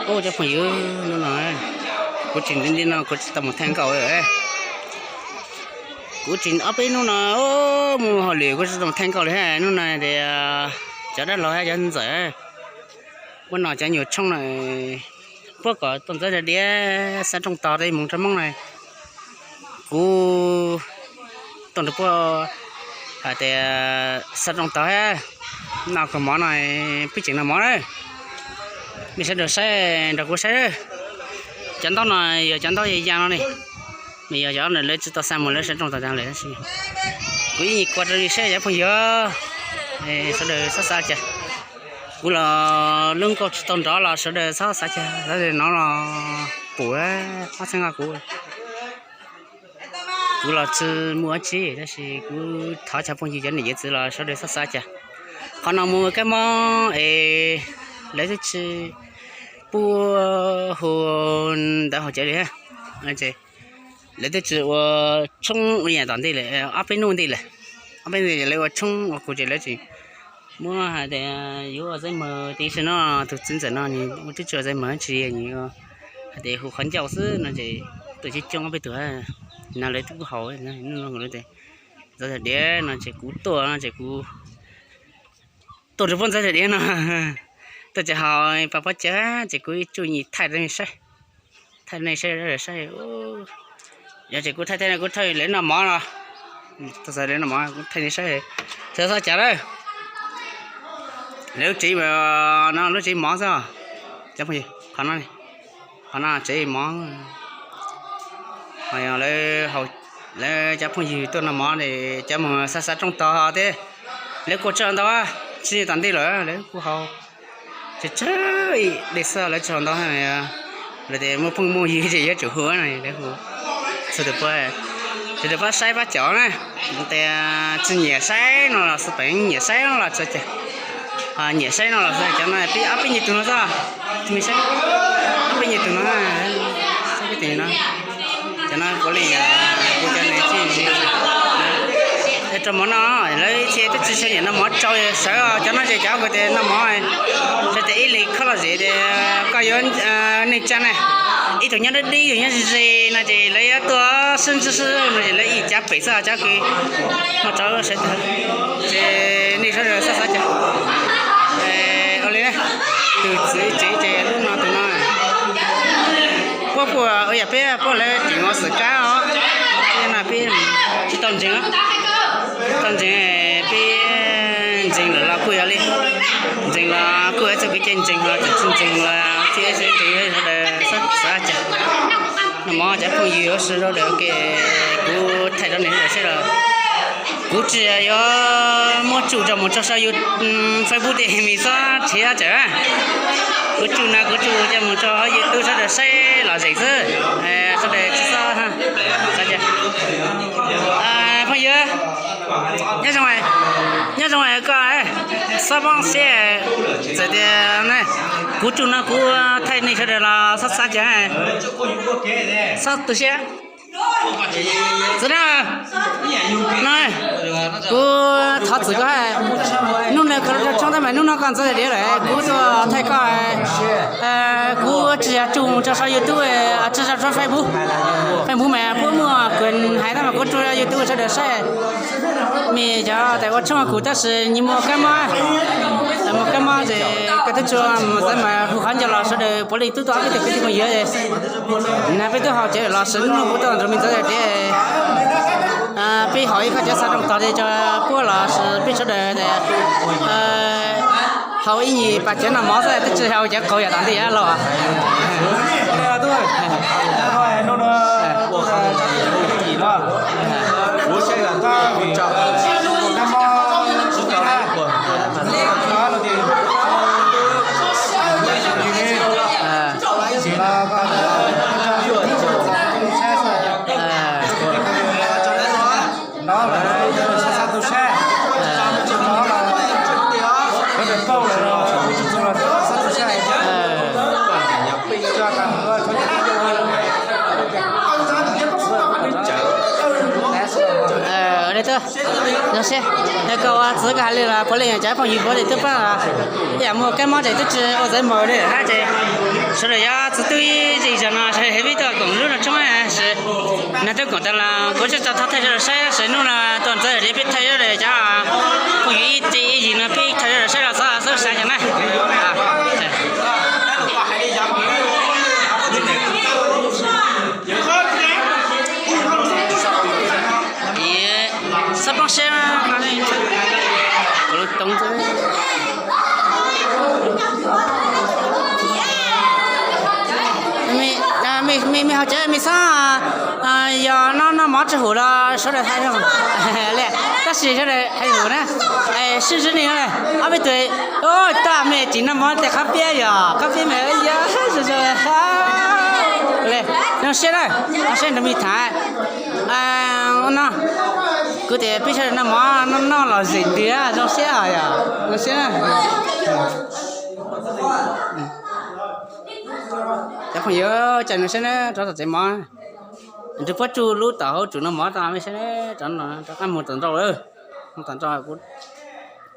Ub, cov phooj ywg, hnub no kuv tsis nti nti no kuv tsis tau mus thaij nkauj. Kuv tsis, ob peb hnub no mus hauj lwm kuv tsis tau mus thaij nkauj li. Hnub no tias cov dab laug thiab cov ntxawm, ua no cov nyuam tshoob no, puab kom tuaj ntxawb diav diav xav rooj tog tej mus rau Hmoob na. Kuv tuaj nrog puab hais tias xav rooj tog, noj kawg mov no, peb tseem noj mov na. Mej sawv daws saib, nrog kuv saib. Cov ntaub no yog cov ntaub ya ya no ne, nws yog cov lawv tsis tau xa mus lawv sawv rooj tog tag lawm tab sis kuv yeej kua rau nej saib cov phooj ywg. Sawv daws txhob xav cas, kuv los lub nkauj tsis tau nrov los sawv daws txhob xav cas, no los pum, txhob txhawb nqa kuv. Kuv los tsis muaj dab tsi tab sis kuv thov cov phooj ywg cov niam cov txiv los sawv daws txhob xav cas. Qhov no mus kab mob es lawv twb tsis pub hu ntawv hauv cawv li. Lawv twb tsis ua tshoob ua yam tom ntej lawm, ob peb hnub ntej lawm. Ob peb hnub ntej lawv ua tshoob ua kuv ces lawv tsis muab hais tias yuav ua xaiv mawg. Tiam sis no tus txiv ntxawm no nws ua twb tsis ua xaiv mawg tsis, nws hais tias hu qhov ncauj xwb no ces tuaj coob coob ob peb tug no lawv twb kuj haus. Ntxawv Thaum Diav no ces kuv tuaj no ces kuv tuaj rau puab Ntxawv Thaum Diav no, tuaj ces haus pas pob cawv ces kuv tsuj nyim thaij rau nej saib, thaij nej saib, saib. Yog ces kuv thaij thaij no kuv thaij lawv noj mov no, thaij lawv noj mov kuv thaij nej saib, txhob xav cas lawm. Lawv lub tsev no lub tsev mov xwb, cov phooj ywg, qhov no, qhov no tsev mov. Ho yog lawv, lawv cov phooj ywg tuaj noj mov es cov mus xav xav rooj tog thiab, lawv kuj tsis ntau, tsis tom ntej lawm lawv kuj haus tsawg tsawg ib dej xwb, lawv tsis haus ntau. Lawv tias muaj phooj muaj ywg ces yuav tsum hu no, lawv hu. Sawv daws pab, sawv daws pab saib pab caum na, tias tsis nyiam saib no los xij peem, nyiam saib no los tsis cas, nyiam saib no los xij cov no peb ob peb nyuag tug no xwb, me saib, ob peb nyuag tug no, saib peb tus no, cov no puav leej kuv cov niam tij rau mov noj, lawv ib txhia twb tsis nyiam noj mov tsau sawv, cov no ces cov kuv tias noj mov, txhais tias ib leeg khob lom zem tias koj yuav neej tsa na, ib tug nyob deb deb, ib tug nyob ze ze no ces lawv yuav tuaj sib ntsib sib no ces lawv ib cav pem xwb, cov kws noj tsau sawv tag. Ces nej sawv daws xav xav cas. Ua li, tus txiv tsev ces lub no tus no. Puab puas ua yam peb puab lawv tim no xwm kab os, peb no peb tsis tau ntseeg, tsis tau ntseeg, peb ntseeg lawm los kuj yog li, ntseeg los kuj yog txoj kev cai ntseeg, los txawm tsis ntseeg los txij ntseeg sawv daws xav cas. Noj mov cov phooj ywg sawv daws ua ke, kuv thaij rau nej sawv daws saib los kuv tsis yuav muab tsuj coj mus tso saum Facebook ces mej txhob nrhiav tsam. Kuv tsuj no kuv tsuj coj mus tso YouTube sawv daws saib lom zem xwb, sawv daws tsis txhob, phooj ywg, nyob zoo, nyob zoo koj, xob pob siab, txawm tias kuv tsuj no kuv thaij nej sawv daws los xob xav cas, xob tu siab. Txiv na, no, kuv thov txim koj, hnub no koj los rau tshoob tab mas hnub no koj Ntxawv Diav lawm kuv tuaj thaij koj. Kuv tsis yog tsuj tso saum YouTube, tsis tso saum Facebook, Facebook mas puab muaj kws hais tab mas kuv tsuj YouTube sawv daws saib. Mej cov tais ua tshoob kuv tab sis nyias muaj kab mob, muaj kab mob ces koj twb tsuj mus txawv mas hu qhov ncauj los sawv daws puav leej tub tau peb tug kwv tij phooj ywg. Na peb tub haus cawv los sis hnub no kuv tuaj nrog mej Ntxawv Diav, peb haus ib qho cawv xav rooj tog li tso puab los sis peb sawv daws haus ib nyuag pas cawv noj mov xwb twb tsis haus cawv qaug yam tom ntej los. Zoo siab, yog koj ua txwv koj hais li los puav leej cov phooj ywg puav leej twb pab. Ib yam muaj kab mob ces twb tsis ua txawv mos li hab ces Sawv daws yuav txog twb ib zig zog no sawv daws pib tuaj koom lub no tshoob, nag twb koom tas los kuv tseem tso thaij sawv daws saib, sawv daws hnub no tuaj ntxov li peb thaij sawv daws cov phooj ywg ib txhij ib yig no peb thaij sawv daws saib los xav xav xav cov na. Xab poob siab, kuv lub toob. Me hauv tsev me xob, yog noj noj mov tsis hum los sawv daws hais li, tab sis sawv daws hais hum na. Sib ntsib nej ob peb tug, toj me tsis noj mov tes qhov piab yog qhov piab me yog zoo siab na, zoo siab nrog me tham no. Kuv tias peb sawv daws noj mov noj noj los zem ntws zoo siab os, yog zoo siab. Cov phooj ywg, cas zoo siab na, rov tom tsev mov, nrog puab tsuj lub tom hauv tsuj noj mov tau me saib, rov qab mus tom nrau, mus tom nrau kuv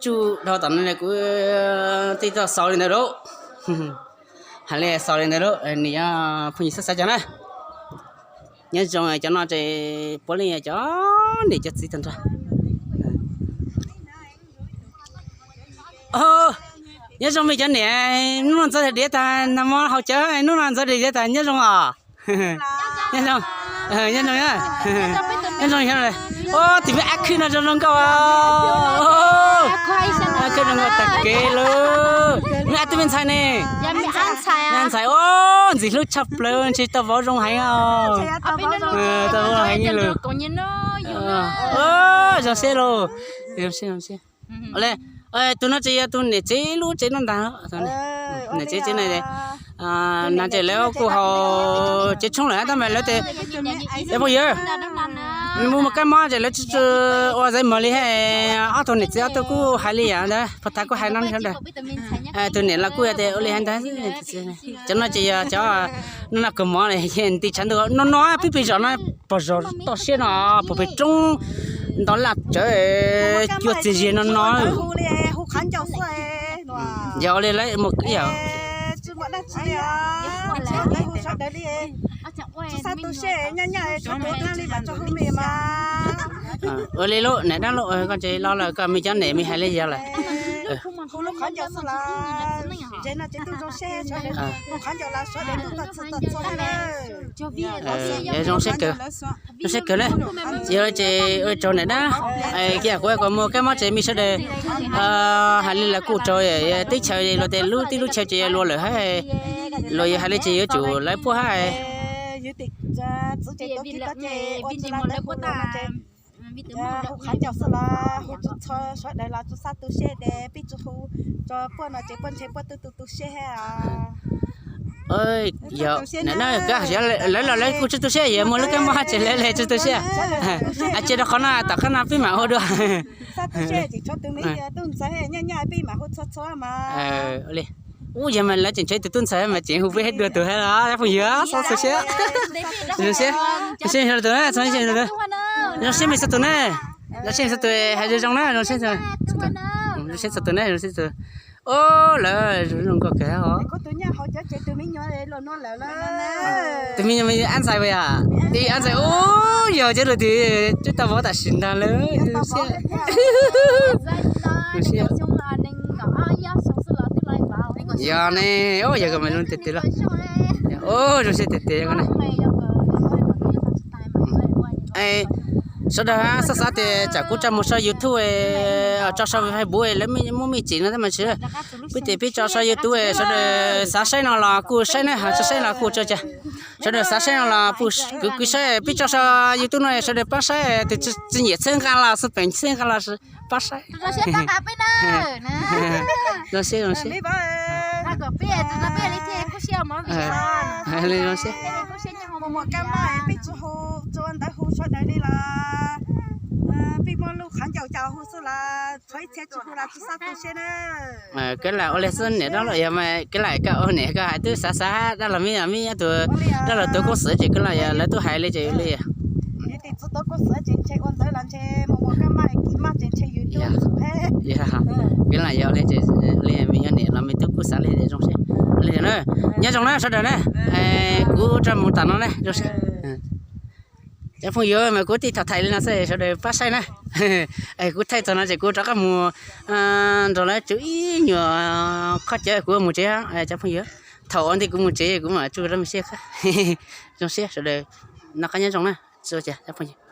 tsuj dhau tom no kuv thiaj tau xaus li ntawd lauj. Hais li xaus li ntawd lauj, nws yog phooj ywg xav xav cov na. Nyob zoo cov no ces puav leej yog cov niam cov txiv tag nrho. Nyob zoo me cov niam, hnub no ntxov diav tas, nag hmo haus cawv, hnub no ntxov diav tas, nyob zoo os. Nyob zoo, nyob zoo, nyob zoo. Ub, tus me ab khwb no zoo zoo nkauj, ab khwb zoo nkauj tag kev lauj. Me ab twb me ntxhais ne? Ntxhais, ub, ntxim hlub tshaj plaws, ntshe tau vauv zoo heev os. Tau vauv zoo heev li lauj. Zoo siab lauj. Tus no ces yog tus niam tsev lub tsev no ntag. Niam tsev tsev no, nag ces lawv kuj haus tsev tshoob lawm tab mas lawv tias, phooj ywg, mus mus kab mob ces lawv tsis ua zais mog li. Ob tug niam txiv ob tug kuj hais li yam ntawd, pog tas kuj hais no sawv daws. Tus niam los kuj tias ua li hais ntawd. Cov no ces yog cov no no kawg mov nti tshav ntuj no no peb pem zos no, pog zos toj siab no, pog pem roob nto laj tsawv, cuaj txiag ziag no no. Yog li lawv mus yog ua li lub niam dab lauj, koj tsev los lawm koj me cov niam me hais li yog lawm. Zoo siab kawg, zoo siab kawg na. Yog ces ua tsaug niam dab, kiag kuv kom mus kab mob tsev me sawv daws. Hais li lawv kuj tsaug, teb chaws los tias lub teb lub chaw ces luag lawm hab, luag yog hais li ces yuav tsum lawv puab hab. Hu qhov ncauj xwb los hu tsis txog, sawv daws los tsis xav tu siab ces peb tsis hu, tso puab no ces puab ntshe puab twb tu tu siab hab. Yog lawv los lawv kuj tsis tu siab, yog muaj lub kab mob tsev lawv li tsis tu siab. Cia rau qhov no tom qab no peb mam hu dua. Ub, yog mas lawv tseem tshuav tus tub ntxhais mas tseem hu peb dua tus hab los phooj ywg, txhob tu siab. Zoo siab, zoo siab tus na, zoo siab me txhua tus na, zoo siab txhua tus hais zoo zoo na, zoo siab, zoo siab txhua tus na, zoo siab txhua tus. Ub, lawv zoo zoo nkauj kawg os. Tus me nyuam ab ntxhais, ub, yog ab ntxhais, ub, yog cov lus tias tsis tau vauv tam sim ntag lawm. Yog ne, ub, yog koj me lub tiag tiag los. Ub, zoo siab tiag tiag. Sawv daws xav xav tias tsam kuv tso mus sau YouTube, tso sau Facebook lawv muab me ntsis no tab mas tsis, peb tias peb tso sau YouTube, sawv daws xav saib no los kuj saib ne, tsis saib los kuj tso cas. Sawv daws xav saib no los kuj saib, peb tso sau YouTube no sawv daws pab saib, tus tsis nyiam txhawb nqa los xij peem txhawb nqa los pab saib. Zoo siab, zoo siab. Zoo siab. Koj lam ua li xwb niam dab los yog mas koj lam koj ua niam koj hais twb xav xav dab los me me tus dab los tuav koob xwm ces koj los yog lawv twb hais li ces li. Txog tau kuj xav ces ntshe ua ntawd los ntshe mus mus kaj maj kis maj ces ntshe yus tuaj ib yam li yog li me nyob niam los me tub kuj xav li tias zoo siab li na. Nyob zoo na sawv daws na, kuv rov mus tom no na zoo siab. Cov phooj ywg mas kuv tij thaum thaij li no xwb sawv daws pab saib na. Kuv thaij txog no ces kuv rov qab mus nrog lawv tsum ib nyuag qhov chaw kuv mus tsev cov phooj ywg. Thaum ua ntej kuv mus tsev kuv mam tsuj lawv me siab. Zoo siab sawv daws noj qab nyob zoo na. Phooj ywg